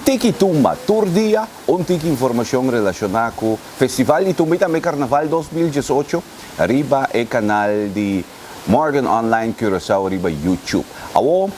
Tiki Tumba, tur dia un tiki informashon relashoná ku Festival di Tumba i tambe Karnaval 2018 riba e kanal di Morgan Online Curaçao riba YouTube. Awo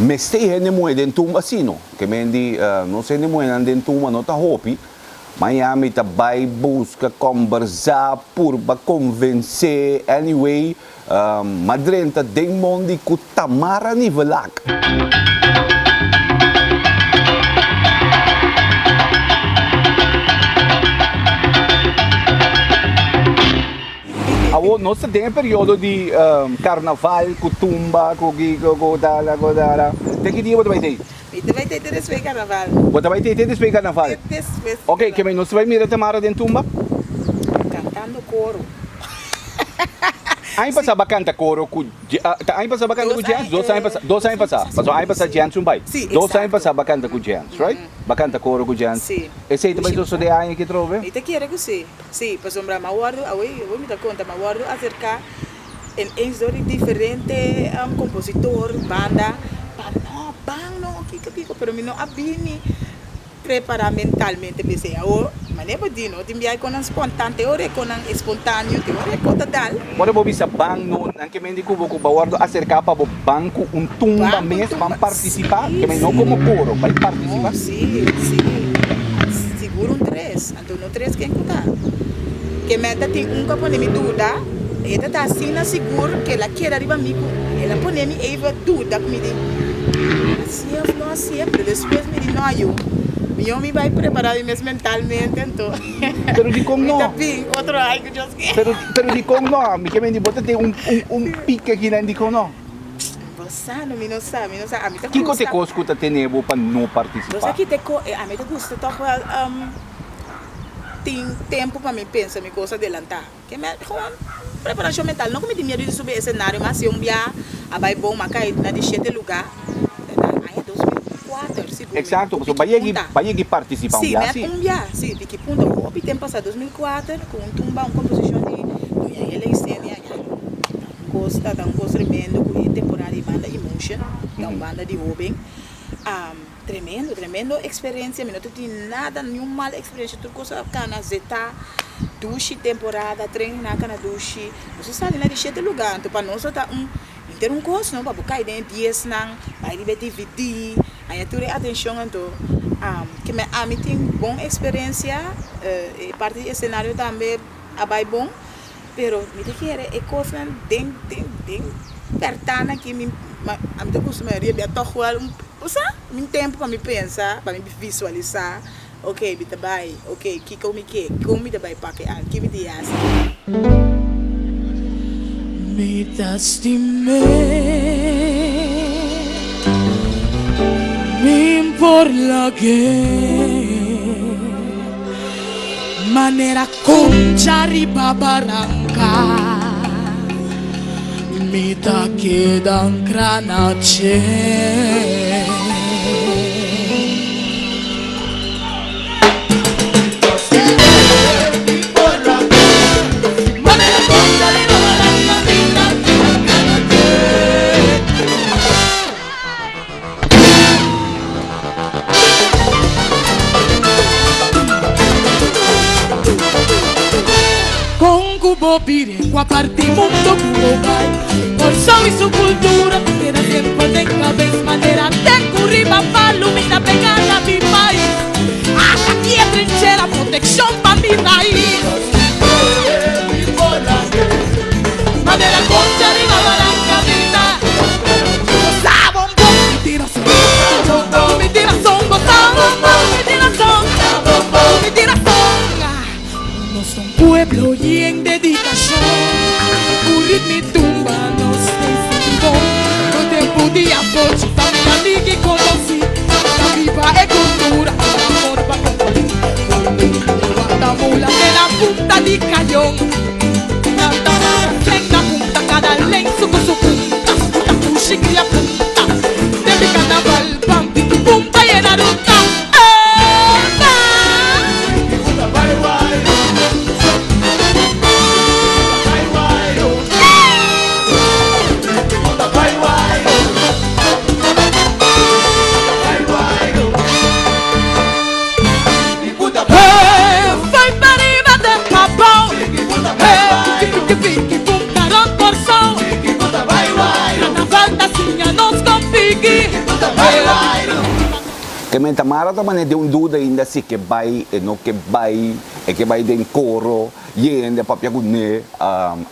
mester hende muhé den tumba sino ke men di nos hende muhénan den tumba no ta hopi. Miami ta bai buska kombersá, purba konvensé, anyway m'a drenta den mondi ku Tamara Nivelak. Awor nos ta den e periodo di karnaval ku tumba, ku kiko, ku tala, ku tala. Te ki dia bo ta bai tei? Mi ta bai tei te despues di karnaval. Bo ta bai tei te despues di karnaval? Te despues di Ok, karnaval. ke nos ta bai mira Tamara den tumba? Kantando koro. Aña pasá bo a kanta koro ku ta aña pasá bo a kanta ku Jens? Dos aña pasá, dos aña pasá. Pasobra aña pasá Jens un bai. Sí, Dos aña eksakto. pasá bo a kanta ku Jens, right? Bo a kanta koro ku Jens. Sí. Esei ta bai sosodé aña aki atrobe? Mi ta kere ku sí. Sí, pasobra mi a wòrdu, awor awor mi ta konta, mi a wòrdu aserká en eens dor di diferente kompositor, banda, pa no, ban no, kiko kiko, pero mi no a bini prepará mentalmente p'esei. Awor, manera bo di no, tin biaha e konan spontan, te ora e konan espontaneo, te ora e ko ta dal. Ora bo bisa ban no, nan ke mende ku bo ku bo a wòrdu aserká pa bo ban ku un tumba Ban ku mes, ban tumba, partisipá, sí, ke men no sí. komo koro, bai partisipá. No, sí, sí, sigur un tres. Anto no tres ken ku ta. Ke meta tin un ku a pone mi duda, e ta ta asina sigur ku el a keda riba mi ku el a pone mi even duda ku mi di hasié of no hasié, pero despues mi di no ayu, mihó mi bai prepará mi mes mentalmente anto Pero dikon mi no? ta bin otro ai ku Dios ke. Pero pero dikon no? Mi ke mende bo ta tin un un un pik akinan dikon no? Bo sa no, mi no sa, mi no sa, ami ta Kiko gusta. t'e kos ku ta tene bo pa no Bo sa partisipá? ki t'e ko, ami ta gusta tòg wèl tin tempu pa mi pensa mi kos adelantá. Ke me gewoon preparashon mental, no ku mi tin miedu di subi esenario, mas si un bia a bai bon, mi a kai na di shete lugá, ta aña 2004 sigur mi Eksakto, ku pasobra Piki Punta. bai yegi partisipá un Sí, bia nèt si. un bia, sí, Piki Punta, hopi tempu pasá, 2004, ku un tumba, un komposishon di Doña Hela Isenia, ya. Un kos ta ta un kos tremendo ku e temporada di banda Emotion, ta un banda di hoben. Tremendo, tremendo eksperensia, mi no ta tin nada, niun mal eksperensia, tur kos a kana zetá, dushi temporada, tren nan a kana dushi. Nos a sali na di shete lugá, anto pa nos a ta un henter un kos no, pa bo kai den e diesnan, bai riba e dvd, haña tur e atenshon anto keme ami tin bon eksperensia, e parti di esenario tambe a bai bon. Pero mi ta kere e kosnan den den den pèrtá aki mi ami ta gusta mayoria bia tòg wèl un bo sa mi tempu pa mi pensa pa mi visualisá ok mi ta bai ok kiko mi ke kon mi ta bai pak e an ki mi ta hasi. Mi ta stim'é mi por lag'é. Manera concha riba baranca Mi ta keda ancra na dje. Kon ku bo bire kua parti mundo ku bo bai Kòrsou i su kultura ta keda semper den kabes Manera den ku riba palu mi ta pega na mi pais Ata ki e trinchera protekshon pa mi rais Manera koncha riba baranka mi ta Pueblo yen dedicacion Cu ritmo y tumba nos ta sinti bon No tempo di apochi Familia, amiga y conoci Ta biba e cultura Amor pa comparti Wanta mula te na punta di cayon Nan ta mara seng na punta Cada lensu cu su punta Punta pushi cria punta Den mi carnaval Bam piki pum ta yena ruta Epa! Ke men Tamara ta manera den un duda ainda si ke bai e no ke bai, e ke bai den koro, yende a papia kuné.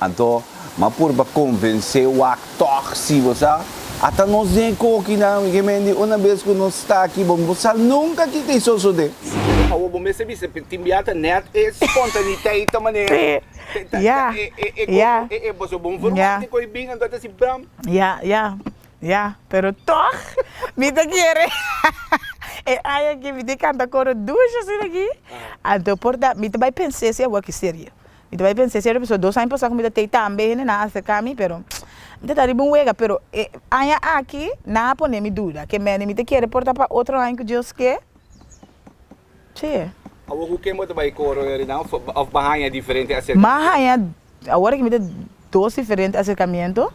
Anto m'a purba konvensé wak tòg si bo sa. Ata nos den e kokinan, ke men di una bes ku nos sta aki bo no sa nunka ki ta sosodé. Awor bo mester bisa tin bia ta nèt e spontaniteit ta manera e pasobra bo no verwagt e koe bin anto ta si bam. Ya, ya. Ya, pero toch mi ta kere e aña aki mi tin kanta koro dushi asina aki. Anto por ta mi ta bai pens'é si awor ki serio. Mi ta bai pens'é serio pasobra dos aña pasá ku mi ta tei tambe hende nan a aserká mi pero mi ta ta riba un wega pero e aña aki nan a pone mi duda ke mende mi ta kere por ta pa otro aña ku Dios ke. Sí. Awor ku ken bo ta bai koro Rina of bo a haña diferente aserkamentu? Mi a haña awor aki mi ta dos diferente aserkamentu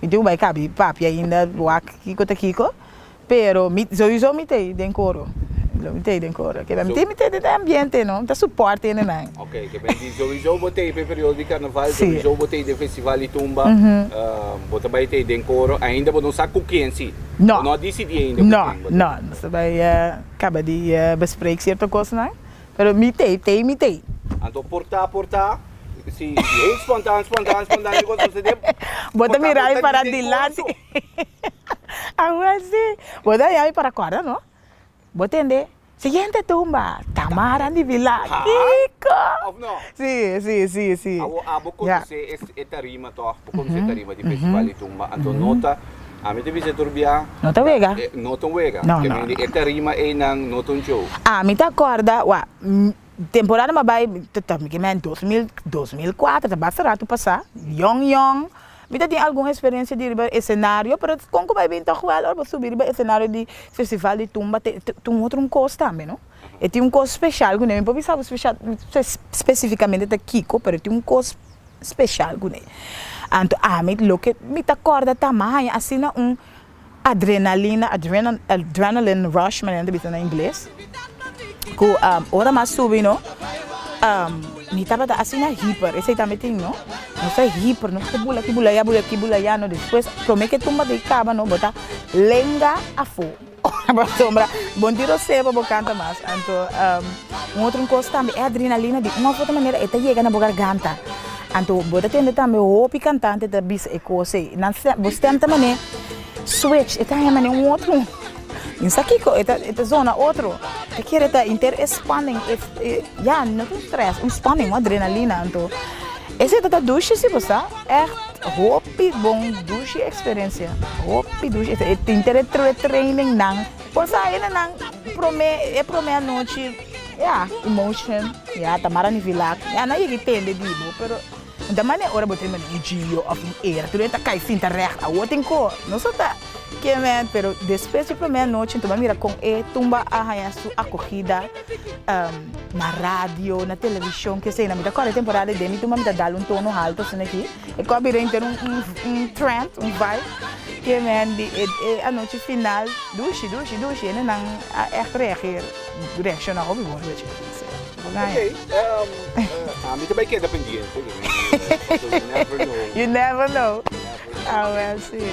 mi tin ku bai kabi papia ainda wak kiko ta kiko pero mi souiso mi ta ei den koro lo mi ta ei den koro keda mi tin mi ta den e ambiente no mi ta support hendenan. Ok ke ben di souiso bo ta ei pa e periodo di karnaval souiso bo ta ei den festival di tumba bo ta bai ta ei den koro ainda bo no sa ku ken si No bo no a disidi ainda ku ken bo ta ei. No no nos ta bai Kaba di bespreek sierto kosnan, pero mi tei, tei mi tei. Anto por ta, por ta, si heel spontaan, spontaan, spontaan di kos sucede, Bo ta por ta mira bo mi ta para di den dilanti. kurso. Awel si, bo ta mira mi para kòrda no. Bo tende, siguiente tumba, Tamara Nivillac. Ha? Kiko! Of no? Si, si, si, si. Awor abo Ya. konosé e tarima tòg, bo konosé e tarima di festival di tumba, anto no ta. Ami ta bisa tur bia. No ta wega. No ta un wega. No, Ke no, mende no. e tarima einan no ta un show. Ami ta korda, wa, temporada mi a bai, ta mi ke men 2000, 2004, ta basta ratu pasá, yong yong, mi ta tin algun eksperensia di riba esenario, pero kon ku bai bin tòg wèl ora bo subi riba esenario di festival di tumba te ta un otro un kos tambe no. E tin un kos speshal kuné, mi por bisa bo speshal, spesifikamente ta kiko, pero e tin un kos. special kuné. Anto ami loke mi ta kòrda ta mi a haña asina un adrenalina, adrenaline rush manera nan ta bisa na ingles, ku ora mi a subi no mi tabata asina hiper, esei tambe tin no, nos ta hiper, nos ta bula aki bula aya bula aki bula aya no, despues prome ke tumba ta kaba no bo ta lenga afó. Pasobra bon tiro seba bo kanta mas. Anto un otro kos tambe e adrenalina di un of otro manera e ta yega na bo garganta. Anto bo ta tende tambe hopi kantante ta bisa e kos ei. Nan stem, bo stem ta mane switch, e ta haña mane un otro, mi sa kiko, e ta e ta zona otro. Ta kere ta inter e spanning, e ya no ta un stress, un spanning, un adrenalina. Anto esei ta ta dushi si bo sa, ègt. Hopi bon dushi experiencia hopi dushi e tin tere true training nan por sa hende nan prome e prome anochi ya emotion ya ta mara ni vilak ya nan yega tende di bo pero no ta mane ora bo ta mane un gio of un era tur hende ta kai sinta recht awo tin ko no so ta kimen pero despues di prome anochi bo a mira kon e tumba a haya su acogida. Na radio, na television, ke sei na. Mi ta kòrda e temporada den mi tumba mi ta dal un tono halto asina aki. E kò a bira henter un un un trend, un vibe. Ke men di e e anochi final, dushi, dushi, dushi. Hendenan a ègt reageer, reakshoná hopi bon riba dje. Sí, bo gaña. Oké, ami ta bai keda pendiente, pasobra you never know. You never know. Awel si.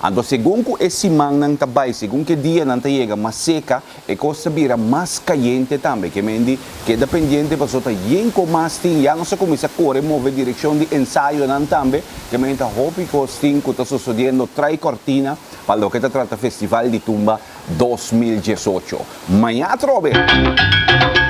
Anto segun ku e simannan ta bai, segun ku e dianan ta yega mas serka, e kos ta bira mas kayente tambe. Ke men di keda pendiente pasobra ta yen ku mas tin, ya nos a kuminsá kore move direkshon di ensayonan tambe. Ke men ta hopi kos tin ku ta sosodiendo tras kortina pa loke ta trata Festival di Tumba 2018. Mañana atrobe!